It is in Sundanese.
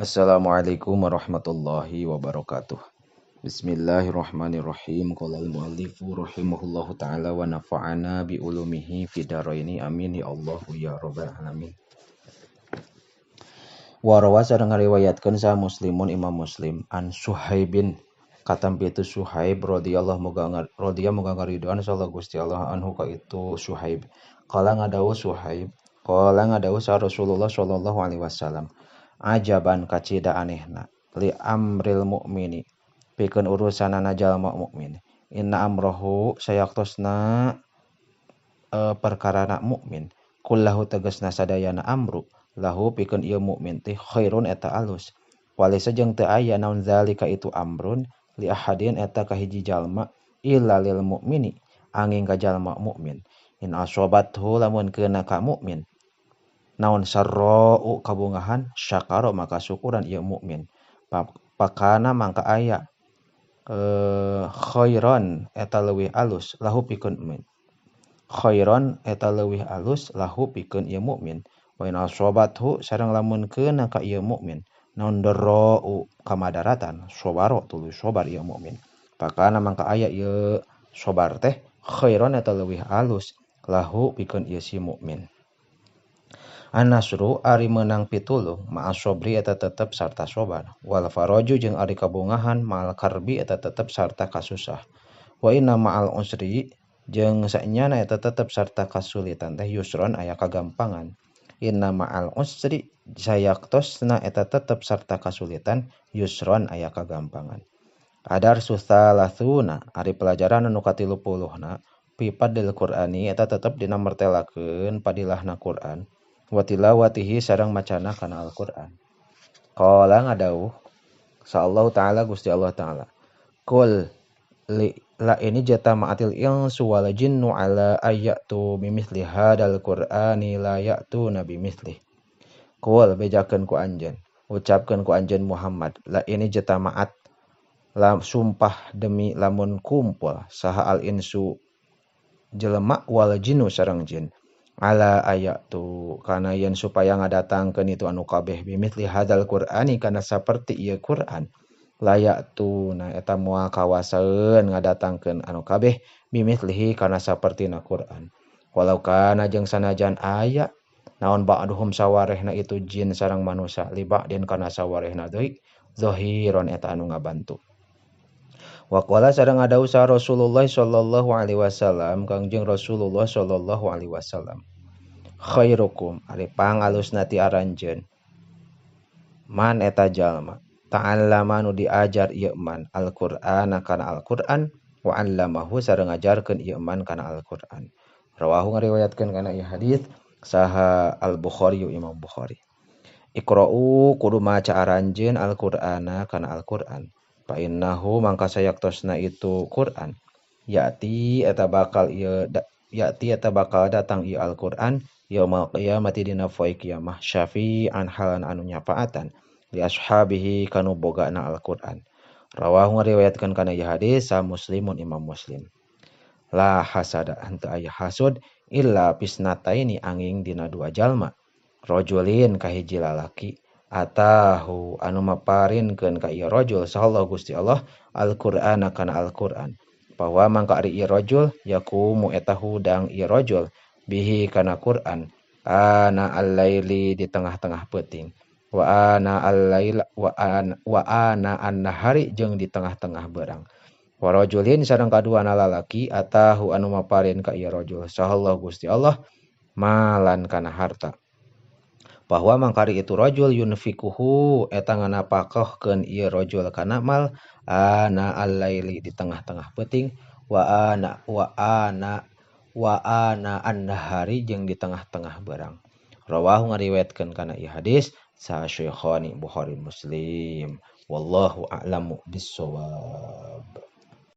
Assalamualaikum warahmatullahi wabarakatuh. Bismillahirrahmanirrahim. Qala al-muallifu rahimahullahu taala wa nafa'ana bi ulumihi fid dharaini. Amin ya Allah ya rabbal alamin. Wa rawa sareng ngariwayatkeun sa Muslimun Imam Muslim an Suhaibin katampi itu Suhaib radhiyallahu muga radhiya muga ngaridoan sallallahu Gusti Allah anhu ka itu Suhaib. Qala ngadawuh Suhaib, qala ngadawuh sa Rasulullah sallallahu alaihi wasallam. Ajaban kacida anehna li amril mukmini pikeun urusanana jalma mukmin inna amrohu sayaktosna perkarana mukmin kullahu tegasna sadayana amru lahu pikeun ieu mukmin teh khairun eta alus walisa jeung teu aya naon zalika itu amrun li ahadin eta ka hiji jalma illa lil mukmini angin ka jalma mukmin in asobathu lamun keuna ka mukmin naon sarra'u kabungahan syakara maka syukuran ieu mukmin pakana mangka aya khairan eta leuwih alus lahu pikeun mukmin khairan eta leuwih alus lahu pikeun ieu mukmin wa in asobathu sareng lamun keuna ka ieu mukmin naon darra'u kamadaratan sobaro tuluy sobar ieu mukmin pakana mangka aya ieu sobar teh khairan eta leuwih alus lahu pikeun ieu si mukmin. An-nasru ari meunang pitulung ma'as sobri eta tetep sarta sobar wal faraju jeung ari kabungahan ma'al karbi eta tetep sarta kasusah wa inna ma'al usri jeung saenyana eta tetep sarta kasulitan teh yusron aya kagampangan inna ma'al usri sayaktosna eta tetep sarta kasulitan yusron aya kagampangan. Adarsu thalathuna ari pelajaran anu ka-30na fi fadlil Qur'ani eta tetep dina mertelakeun padilahna Qur'an wa tilawatihi sareng macana kana Al-Qur'an. Qala ngadawuh sa Allah Ta'ala Gusti Allah Ta'ala. Qul li la ini jatama'atil insu wal jinnu ala ayyatu bimithli hadal Qur'ani la ya'tuna bimithli. Qul bejakeun ku anjeun, ucapkeun ku anjeun Muhammad, la ini jatama'at la sumpah demi lamun kumpul saha al insu jelema wal jinnu sareng jin ala ayatu kana yen supaya ngadatangkeun itu anu kabeh bimithli hadzal Qur'ani kana saperti ieu Qur'an layatu na eta moal kawasaeun ngadatangkeun anu kabeh bimithlihi kana sapertina Qur'an walau kana jeung sanajan aya naon ba'duhum sawarehna itu jin sareng manusa li ba'din kana sawarehna deui zahiron eta anu ngabantu. Wa qala sareng ngadawuh sa Rasulullah sallallahu alaihi wasallam Kangjeng Rasulullah sallallahu alaihi wasallam khairukum ari pangalusna ti aranjeun man eta jalma ta'allama nu diajar ieu man Al-Qur'ana kana Al-Qur'an wa 'allamahu sareng ngajarkeun ieu man kana Al-Qur'an. Rawahu ngariwayatkeun kana ieu hadis saha Al-Bukhari Imam Bukhari. Iqra'u kudu maca aranjeun Al-Qur'ana kana Al-Qur'an fa innahu mangka sayaktosna itu Qur'an ya'ti eta bakal ieu ya'ti eta bakal datang ieu Al-Qur'an yaumal qiyamati dina poe kiamah syafi'an halan anu nyafaatan li ashabihi kanu bogana Al-Qur'an. Rawahu ngariwayatkeun kana ieu hadis sa Muslimun Imam Muslim. La hasada henteu aya hasud illa fisnataini angin dina dua jalma rajulin kahiji lalaki atahu anu maparinkeun ka ieu rajul sahallahu Gusti Allah Al-Qur'ana kana Al-Qur'an bahwa mangka ari ieu rajul yaqumu eta hudang ieu rajul bihi kana Qur'an ana al-laili di tengah-tengah peuting wa ana al-laila wa ana an-nahari jeung di tengah-tengah beurang wa rajulin sareng kaduana lalaki atahu anu maparin ka ieu rajul sahallahu Gusti Allah malan kana harta bahwa mangkari itu rajul yunfikuhu eta nganapakohkeun ieu rajul kana mal ana al-laili di tengah-tengah peuting wa ana wa ana wa ana an-nahari jeung di tengah-tengah beurang. Rawahu ngariwayatkeun kana ieu hadis sa Syekhani Bukhari Muslim. Wallahu a'lamu bissawab.